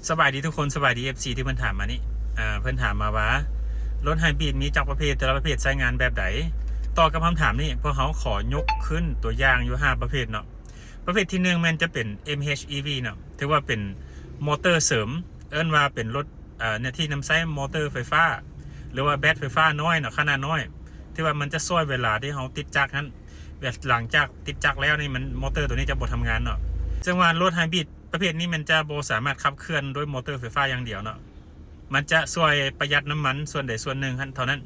ສະບາຍດີທຸກຄົນ, ສະບາຍດີ ເອັຟຊີ ທີ່ເພິ່ນຖາມມານີ້. ເອີ ເພິ່ນຖາມມາວ່າ ລົດໄຮບຣິດມີຈັກປະເພດ, ແຕ່ລະປະເພດໃຊ້ງານແບບໃດ? ຕໍ່ຄຳຖາມນີ້ ພວກເຮົາຂໍຍົກຂຶ້ນຕົວຢ່າງຢູ່ຫ້າປະເພດເນາະ. ປະເພດທີໜຶ່ງແມ່ນຈະເປັນ ເອັມເອັດເອັຟອີວີເນາະ, ຖືວ່າເປັນມໍເຕີເສີມ, ເອີ້ນວ່າເປັນລົດ ເອີ ທີ່ນຳໃຊ້ມໍເຕີໄຟຟ້າ ຫຼືວ່າແບັດໄຟຟ້ານ້ອຍເນາະ, ຂະໜາດນ້ອຍ, ທີ່ວ່າມັນຈະຊ່ວຍເວລາທີ່ເຮົາຕິດຈັກຫັ້ນ, ແບບຫຼັງຈາກຕິດຈັກແລ້ວນີ້ ມັນ ມໍເຕີໂຕນີ້ຈະບໍ່ທຳງານເນາະ. ເຊິ່ງວ່າລົດໄຮບຣິດປະເພດນີ້ ມັນຈະບໍ່ສາມາດຂັບເຄື່ອນດ້ວຍມໍເຕີໄຟຟ້າຢ່າງດຽວເນາະ, ມັນຈະຊ່ວຍປະຢັດນ້ຳມັນສ່ວນໃດສ່ວນໜຶ່ງຫັ້ນເທົ່ານັ້ນ.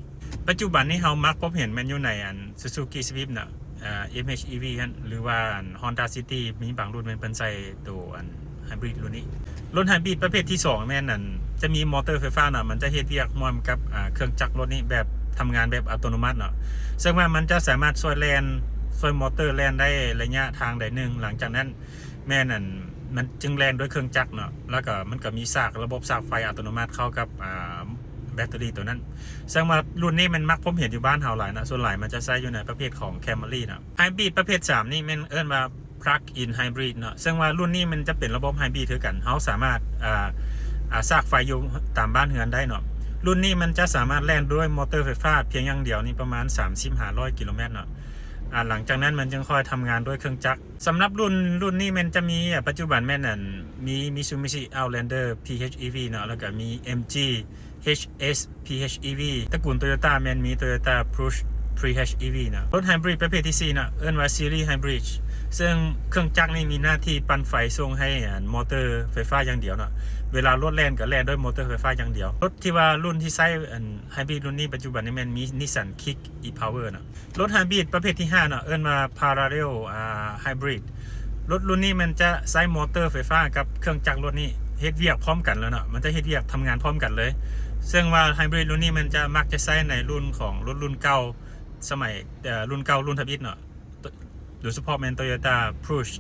ປັດຈຸບັນນີ້ເຮົາມັກພົບເຫັນແມ່ນຢູ່ໃນອັນ Suzuki Swift ເນາະ, ເອີ ເອັມເອັດເອັຟອີວີຫັ້ນ ຫຼືວ່າອັນ Honda City ມີບາງລຸ້ນແມ່ນເພິ່ນໃສ່ໂຕອັນ ໄຮບຣິດລຸ້ນນີ້. ລົດໄຮບຣິດປະເພດທີສອງແມ່ນອັນ ຈະມີມໍເຕີໄຟຟ້າເນາະ, ມັນຈະເຮັດວຽກຮ່ວມກັບ ອາ ເຄື່ອງຈັກລົດນີ້ແບບທຳງານແບບອັດຕະໂນມັດເນາະ, ເຊິ່ງວ່າມັນຈະສາມາດຊ່ວຍແລ່ນ ຊ່ວຍມໍເຕີແລ່ນໄດ້ໄລຍະທາງໃດໜຶ່ງ, ຫຼັງຈາກນັ້ນແມ່ນອັນ ມັນຈຶ່ງແລ່ນດ້ວຍເຄື່ອງຈັກເນາະ, ແລ້ວກໍມັນກໍມີສາກ ລະບົບສາກໄຟອັດຕະໂນມັດເຂົ້າກັບ ອາ ແບັດເຕີຣີໂຕນັ້ນ. ເຊິ່ງວ່າລຸ້ນນີ້ແມ່ນມັກພົບເຫັນຢູ່ບ້ານເຮົາຫຼາຍເນາະ, ສ່ວນຫຼາຍມັນຈະໃຊ້ຢູ່ໃນປະເພດຂອງ Camry ເນາະ. ໄຮບຣິດປະເພດສາມນີ້ແມ່ນເອີ້ນວ່າ Plug-in Hybrid ເນາະ, ເຊິ່ງວ່າລຸ້ນນີ້ມັນຈະເປັນລະບົບໄຮບຣິດຄືກັນ, ເຮົາສາມາດ ອາ ອາ ສາກໄຟຢູ່ຕາມບ້ານເຮືອນໄດ້ເນາະ. ລຸ້ນນີ້ມັນຈະສາມາດແລ່ນດ້ວຍມໍເຕີໄຟຟ້າພຽງຢ່າງດຽວນີ້ປະມານສາມສິບຫາຮ້ອຍກິໂລແມັດເນາະ, ອາ ຫຼັງຈາກນັ້ນມັນຈຶ່ງຄ່ອຍທຳງານດ້ວຍເຄື່ອງຈັກ. ສຳລັບລຸ້ນ ລຸ້ນນີ້ແມ່ນຈະມີ ອາ ປັດຈຸບັນແມ່ນອັນ ມີ Mitsubishi Outlander ພີເອັດເອັຟອີວີເນາະ, ແລ້ວກໍມີ ເອັມຈີ ເອັດເອັສ ພີເອັດເອັຟອີວີ, ຕະກູນ Toyota ແມ່ນມີ Toyota Prius ພີເອັດເອັຟອີວີເນາະ. ລົດໄຮບຣິດປະເພດທີສີ່ເນາະ ເອີ້ນວ່າ Series Hybrid, ເຊິ່ງເຄື່ອງຈັກນີ້ມີໜ້າທີ່ປັ່ນໄຟສົ່ງໃຫ້ອັນ ມໍເຕີໄຟຟ້າຢ່າງດຽວເນາະ, ເວລາລົດແລ່ນກໍແລ່ນດ້ວຍມໍເຕີໄຟຟ້າຢ່າງດຽວ. ລົດທີ່ວ່າລຸ້ນທີ່ໃຊ້ອັນ ໄຮບຣິດລຸ້ນນີ້ປັດຈຸບັນນີ້ແມ່ນມີ Nissan Kicks e-Power ເນາະ. ລົດໄຮບຣິດປະເພດທີຫ້າເນາະ ເອີ້ນວ່າ Parallel ອາ Hybrid. ລົດລຸ້ນນີ້ມັນຈະໃຊ້ມໍເຕີໄຟຟ້າກັບເຄື່ອງຈັກລົດນີ້ເຮັດວຽກພ້ອມກັນເລີຍເນາະ, ມັນຈະເຮັດວຽກທຳງານພ້ອມກັນເລີຍ. ເຊິ່ງວ່າໄຮບຣິດລຸ້ນນີ້ມັນຈະມັກຈະໃຊ້ໃນລຸ້ນຂອງລົດລຸ້ນເກົ່າ ສະໄໝ ເອີ ລຸ້ນເກົ່າລຸ້ນທຳອິດເນາະ, ໂດຍສະເພາະແມ່ນ Toyota Prius.